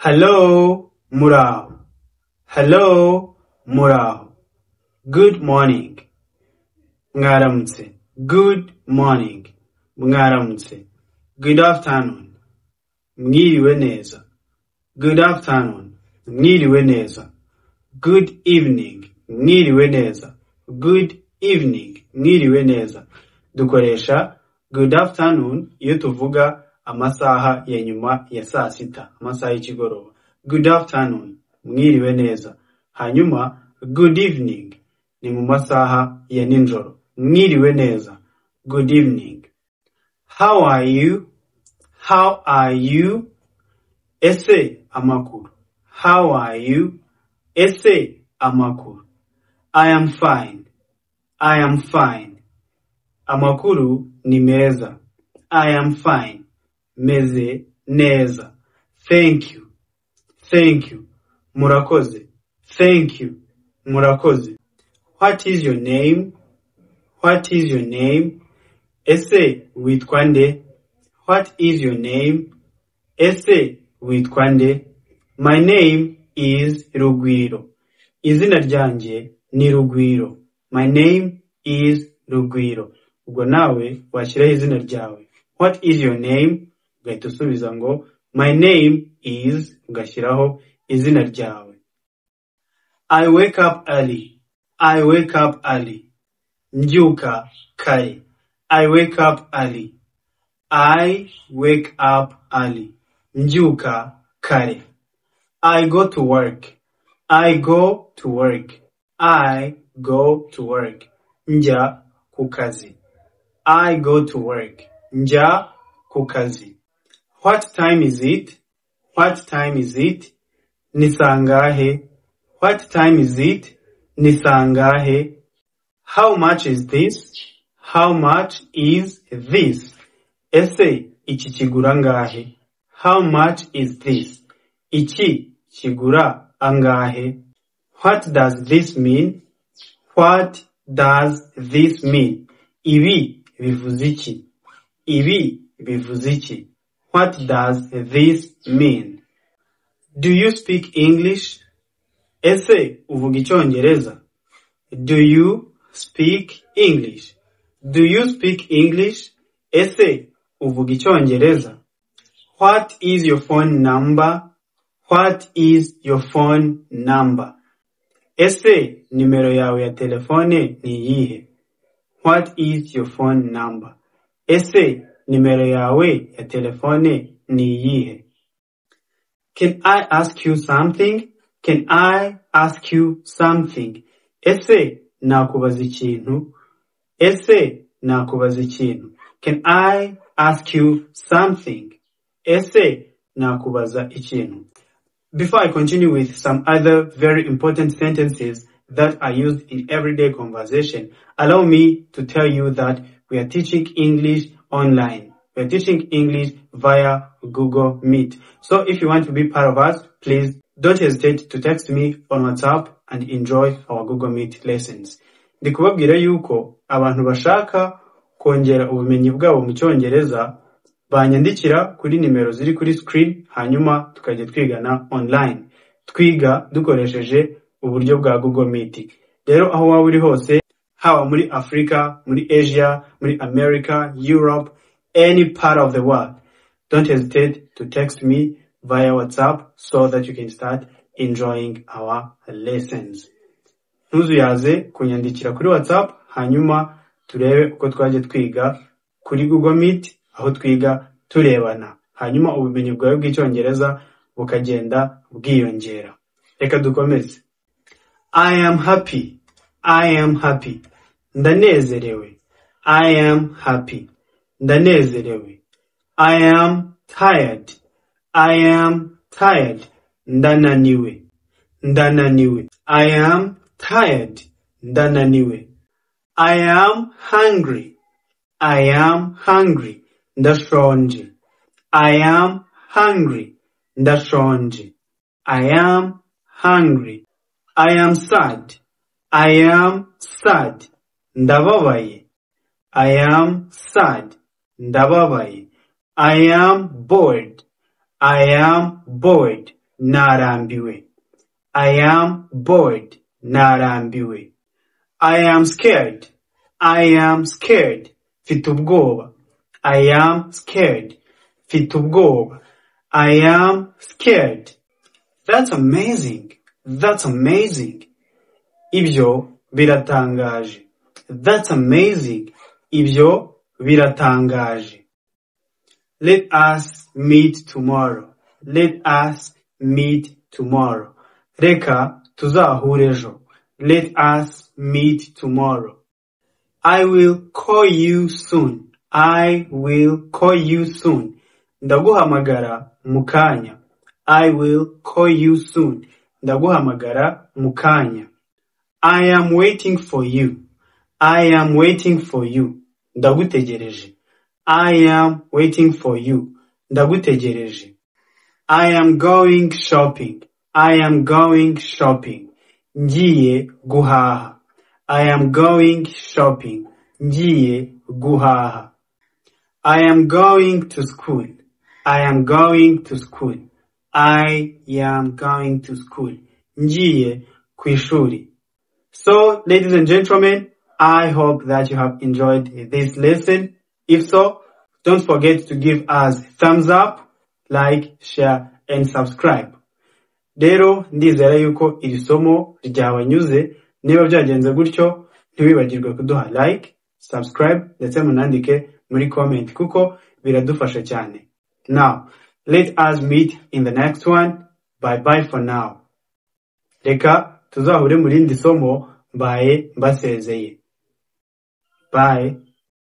Hello, muraho. Hello, muraho. Good morning. Mwaramutse. Good morning. Mwaramutse. Good afternoon. Mwiriwe neza. Good afternoon. Mwiriwe neza. Good evening. Mwiriwe neza. Good evening. Mwiriwe neza. Dukoresha good afternoon iyo tuvuga amasaha ya nyuma ya saa sita, amasaha y'ikigoroba. Good afternoon. Mwiriwe neza. Hanyuma good evening ni mu masaha ya nijoro. Mwiriwe neza. Good evening. How are you? How are you? Ese amakuru. How are you? Ese amakuru. I am fine. I am fine. Amakuru ni meza. I am fine. Meze neza. Thank you. Thank you. Murakoze. Thank you. Murakoze. What is your name? What is your name? Ese witwa nde? What is your name? Ese witwa nde? My name is Rugwiro. Izina ryanjye ni Rugwiro. My name is Rugwiro. Ubwo nawe washyiraho izina ryawe. What is your name? Ugahita usubiza ngo my name is, ugashyiraho izina ryawe. I wake up early. I wake up early. Mbyuka kare. I wake up early. I wake up early. Mbyuka kare. I go to work. I go to work. I go to work. Njya ku kazi. I go to work. Njya ku kazi. What time is it? What time is it? Ni sangahe? What time is it? Ni sangahe? How much is this? How much is this? Ese iki kigura angahe? How much is this? Iki kigura angahe? What does this mean? What does this mean? Ibi bivuze iki? Ibi bivuze iki? What does this mean? Do you speak English? Ese uvuga icyongereza? Do you speak English? Do you speak English? Ese uvuga icyongereza? What is your phone number? What is your phone number? Ese nimero yawe ya telefone ni iyihe? What is your phone number? Ese nimero yawe ya telefone ni iyihe? Can I ask you something? Can I ask you something? Ese nakubaza ikintu? Ese nakubaza ikintu? Can I ask you something? Ese nakubaza ikintu? Before I continue with some other very important sentences that are used in everyday conversation, allow me to tell you that we are teaching English online. We are teaching English via Google Meet. So if you want to be part of us, please don't hesitate to text me on WhatsApp and enjoy our Google Meet lessons. Ndi kubabwira yuko abantu bashaka kongera ubumenyi bwabo mu cyongereza banyandikira kuri nimero ziri kuri screen, hanyuma tukajya twigana online. Twiga dukoresheje uburyo bwa Google Meet. Rero aho waba uri hose, haba muri Africa, muri Asia, muri America, Europe, any part of the world, don't hesitate to text me via WhatsApp so that you can start enjoying our lessons. Ntuzuyaze kunyandikira kuri WhatsApp, hanyuma turebe uko twajya twiga kuri Google Meet, aho twiga turebana, hanyuma ubumenyi bwawe bw'icyongereza bukagenda bwiyongera. Reka dukomeze. I am happy. I am happy. Ndanezerewe. I am happy. Ndanezerewe. I am tired. I am tired. Ndananiwe. Ndananiwe. I am tired. Ndananiwe. I am hungry. I am hungry. Ndashonje. I am hungry. Ndashonje. I am hungry. I am sad. I am sad. Ndababaye. I am sad. Ndababaye. I am bored. I am bored. Narambiwe. I am bored. Narambiwe. I am scared. I am scared. Mfite ubwoba. I am scared. Mfite ubwoba. I am scared. That's amazing. That's amazing. Ibyo biratangaje. That's amazing. Ibyo biratangaje. Let us meet tomorrow. Let us meet tomorrow. Reka tuzahure ejo. Let us meet tomorrow. I will call you soon. I will call you soon. Ndaguhamagara mu kanya. I will call you soon. Ndaguhamagara mu kanya. I am waiting for you. I am waiting for you. Ndagutegereje. I am waiting for you. Ndagutegereje. I am going shopping. I am going shopping. Ngiye guhaha. I am going shopping. Ngiye guhaha. I am going to school. I am going to school. I am going to school. Ngiye ku ishuri. So, ladies and gentlemen, I hope that you have enjoyed this lesson. If so, don't forget to give us thumbs up, like, share, and subscribe. Rero ndizera yuko iri somo ryabanyuze. Niba byagenze gutyo, ntiwibagirwe kuduha like, subscribe, ndetse munandike muri comment kuko biradufasha cyane. Now, let us meet in the next one. Bye bye for now. Reka tuzahure mu rindi somo. Mbaye mbasezeye. Bye.